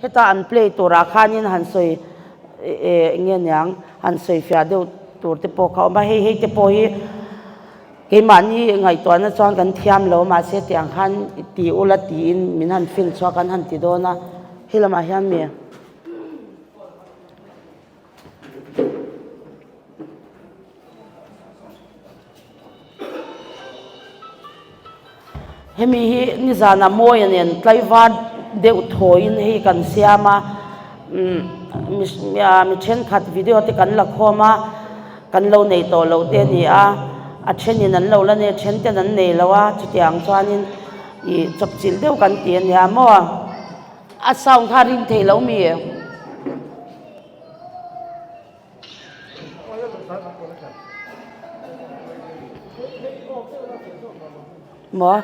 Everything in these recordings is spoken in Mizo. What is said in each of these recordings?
Heta an play turah khanin han sawi eng nge niang han sawi fiah deuh tur te pawh kha a awm a, hei hei te pawh hi keimahni ngaihtuahna chuan kan thiam lo mahse tiang khan ti ula tiin min han fin chhuak an han ti dawn a, he lamah hian mi. Hemi hi nizanah mawia nen tlaivar deuh thawiin hei kan siam a umm mi thenkhat video te kan la khawm a kan lo nei tawh loh te a ni a a thenin an lo la nei a then ten an nei lo a chutiang chuanin ih chawpchilh deuh kan ti a nia maw a sound kha ring thei lo mi. Maw?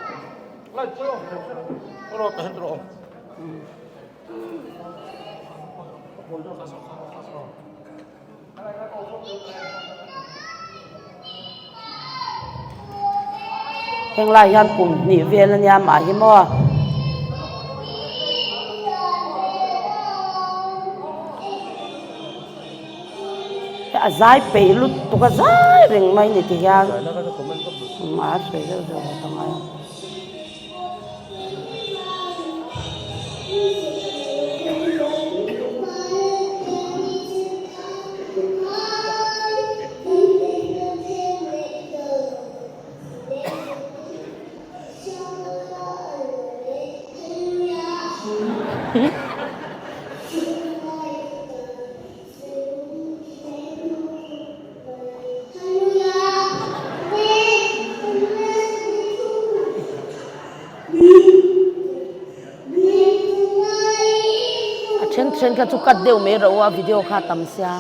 Heng lai hian kum hnih vel ania mah hi maw. A zai peih lutuk a zai reng mai ni ti hian a sawi zeuh zeuh a ka ngai a. A then then kha chu cut deuh mai rawh u a video kha a tam sia.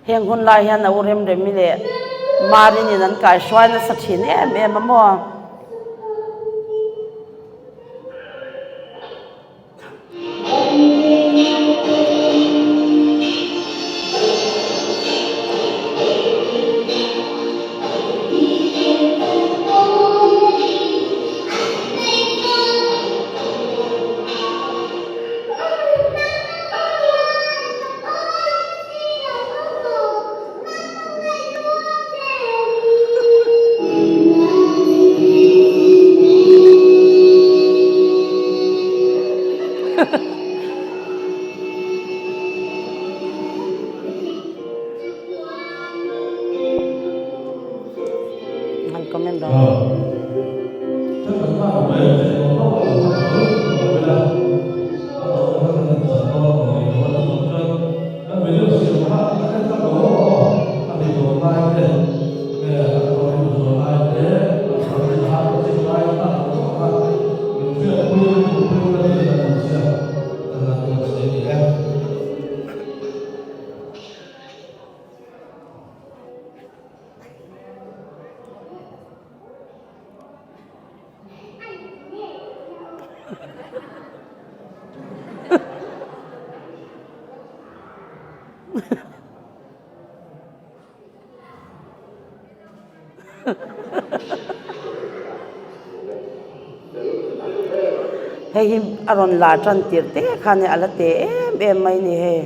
Heng hun lai hian a u rem rem i leh Marin in an kaihruai nasa thin em em a maw. Han comment dawn. Hei hi a rawn la tan tirh te khan a la te em em mai a ni hei.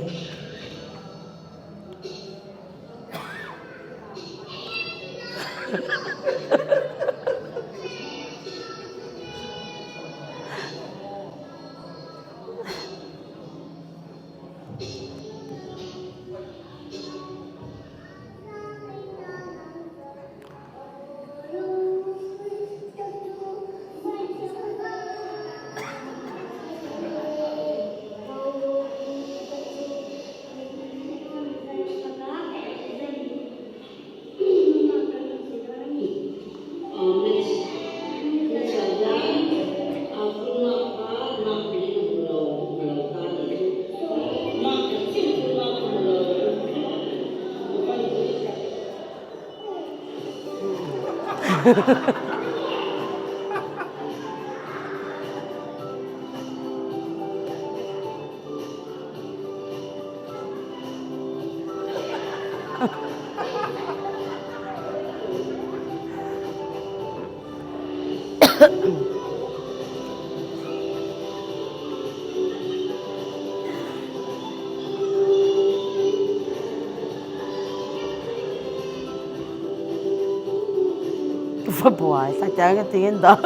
Va buai thlak tiang ka tingin dah.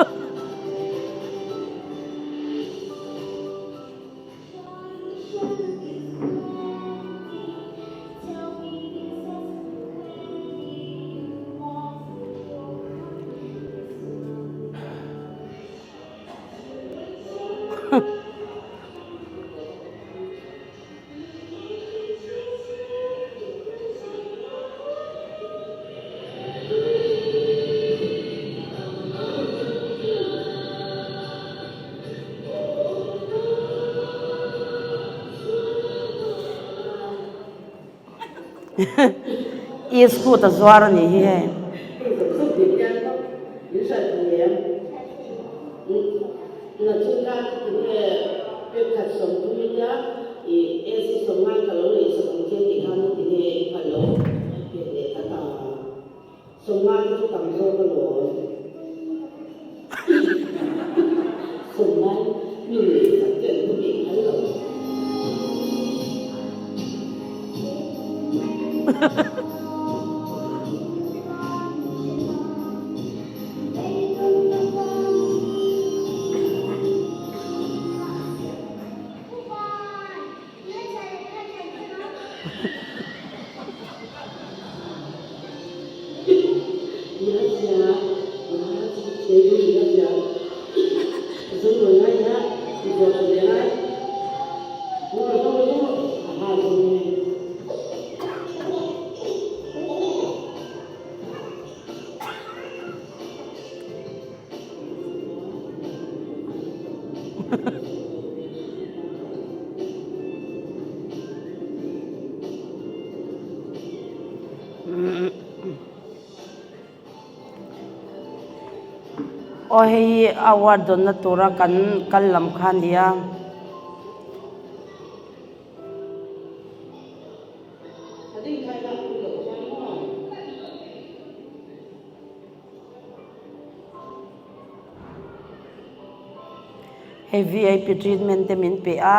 Iskut a zuar a nih hi hei. Aw hei hi award dawnna tura kan kal lam kha a ni a. Hei vip treatment te min pe a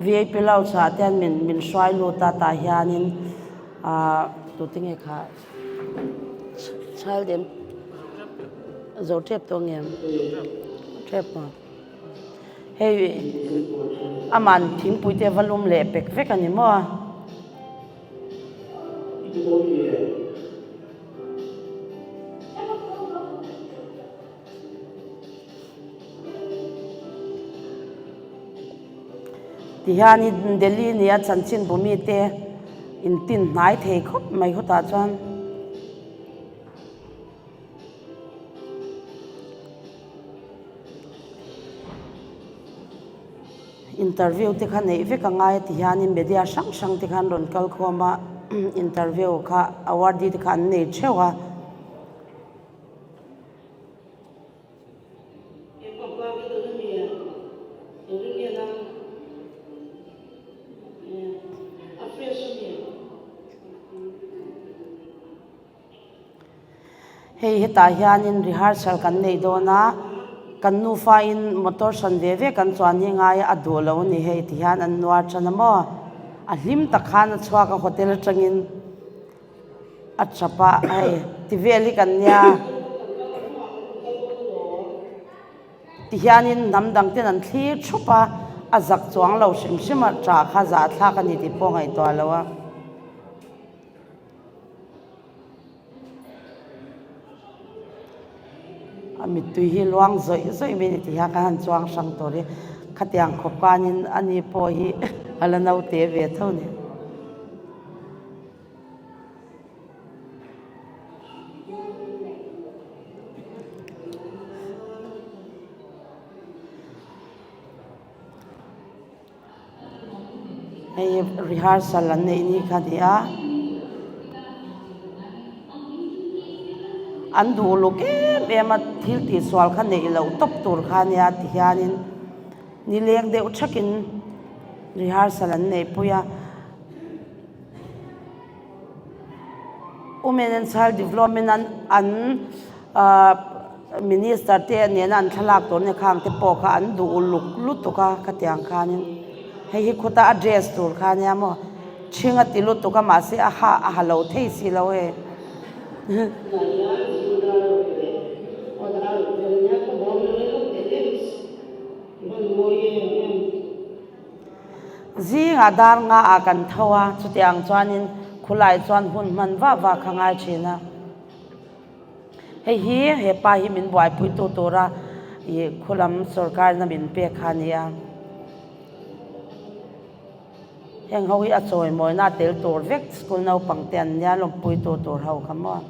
vip lounge ah te hian min min hruai lut a tah hianin ahh tute nge kha child em zo tep tawh ang em tep maw hei aman thingpui te va lum leh pek vek a ni maw a. Tihianin Delhi nia chanchinbu mite intin hnai thei khawp mai khawtah chuan interview te kha neih vek a ngai a tihianin media hrang hrang te kha an rawn kal khawm a interview kha awardee te kha an nei theuh a. Hei hetah hianin rehearsal kan nei dawn a kan nufa in motor hran ve ve kan chuan hi ngai a a duh lo a ni hei ti hian an nuar tan a maw a hlim tak khan a chhuak a hotel atangin. A chap a hei ti vel hi kan nia tihianin hnam dang ten an thlir thup a a zak chuang lo hrim hrim a tah kha zahthlak a ni tih pawh ngaihtuah lo a. A mittui hi luang zawih zawih mai a ni ti hian kan han chuang hrang tur hi khatiang khawp kanin ani pawh hi a la naute ve tho a ni. Hei rehearsal an neih ni kha a ni a an duh uluk em. em a, thil tihsual kha neih loh tawp tur kha a nia ti hianin nileng deuh thakin rehearsal an neihpui a. Women and Child Development an an ahh Minister te nena an thlalak tur nia khang te pawh kha an duh uluk lutuk a khatiang khanin hei hi khuta a dress tur kha ania maw ṭhing a ti lutuk a mahse a ha a ha lo thei si lo hei. Zingah dar nga ah kan tho a, chutiang chuanin khulai chuan hun hman vah vah kha ngai thin a. Hei hi he pa hi min buaipui tu tura ih khulam sorkarna min pek kha a ni a. Heng ho hi a chawimawina a tel tur vek school naupang te an nia lawmpui tu tur ho kha maw.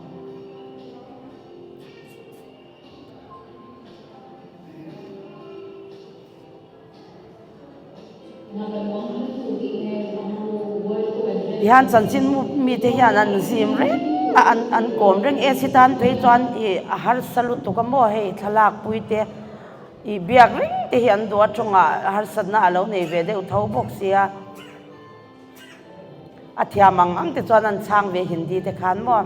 Tihian chanchin mite hian an zim reng a an an kawm reng e si tan phei chuan ih a harsa lutuk a maw hei thlalak pui te ih biak reng te hi an duh a tawngah harsatna a lo nei ve deuh tho bawk sia a thiam ang ang te chuan an chhang ve Hindi te khan maw.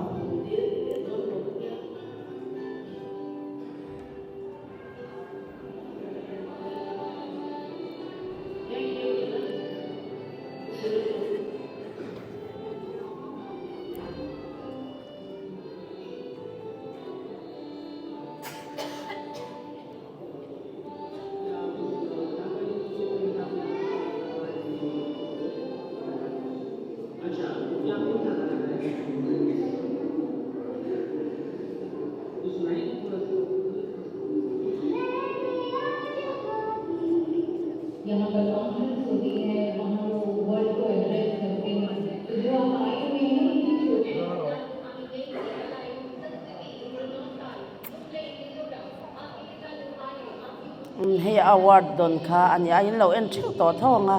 Hei award dawn kha a ni a in lo en theuh tawh tho ang a.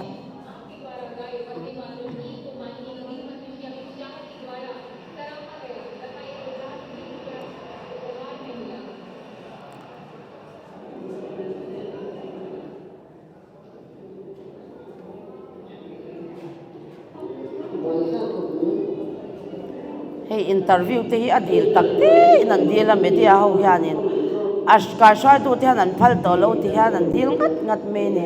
Hei interview te hi a dil tak te in an dil a media ho hianin a kaihruaitu te hian an phal tawh lo ti hian an dil ngat ngat mai a ni.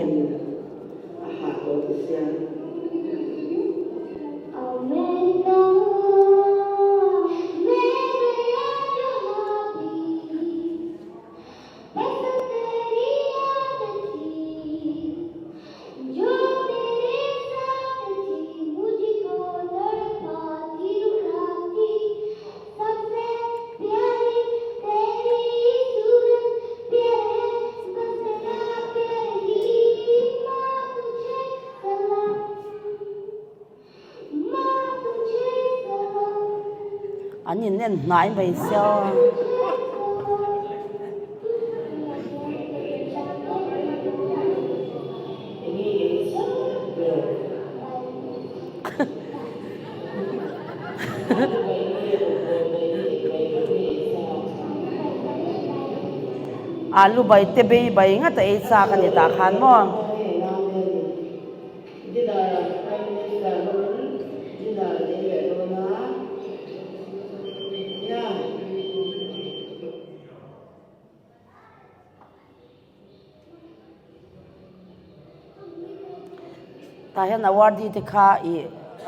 An in en hnai mai sia aw. Alu bai te bei bai ngat a ei chak a ni tah khan maw. Tah hian awardee te kha ih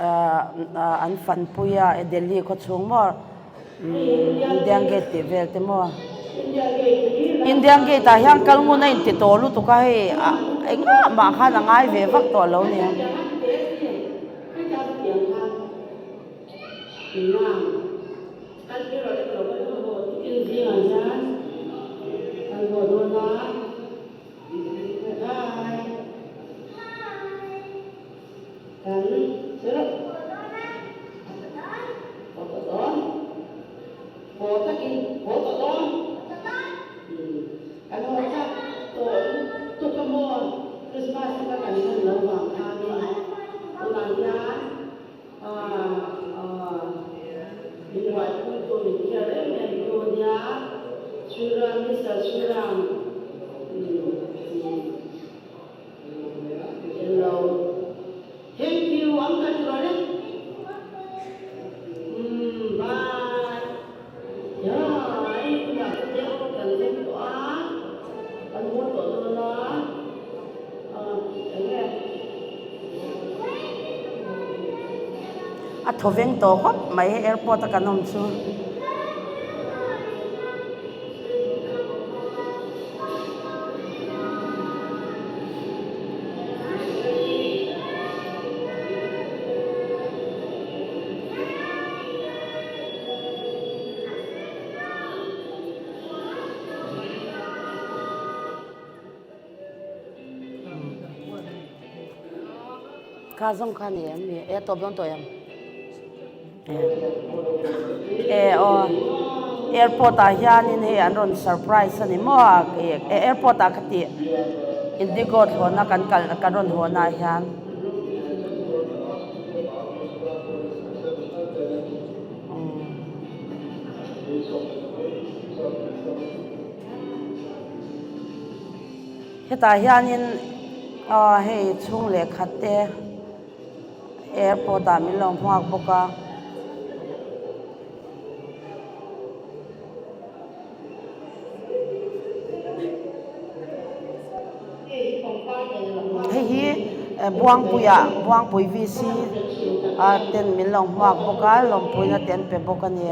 ahh an fanpui a Delhi khaw chhung maw Indian gate tih vel te maw Indian gate ah hian kal ngun a inti tawh lutuk a hei ah engah mah khan a ngai ve vak tawh lo a ni. A thaw veng tawh khawp mai hei airport a kan awm chu. Kha zawng kha ni em ni e tawp dawn tawh em e aw airport ah hianin hei an rawn surprise a ni maw e airport ah ka tih indigo thlawhna kan kal kan rawn haw na ah hian. Hetah hianin aw hei chhung leh khat te airport ah min lo nghak bawk a. Hei hi Buangpuia Buangpui VC a ten min lo nghak bawk a lawmpuina te an pe bawk a ni.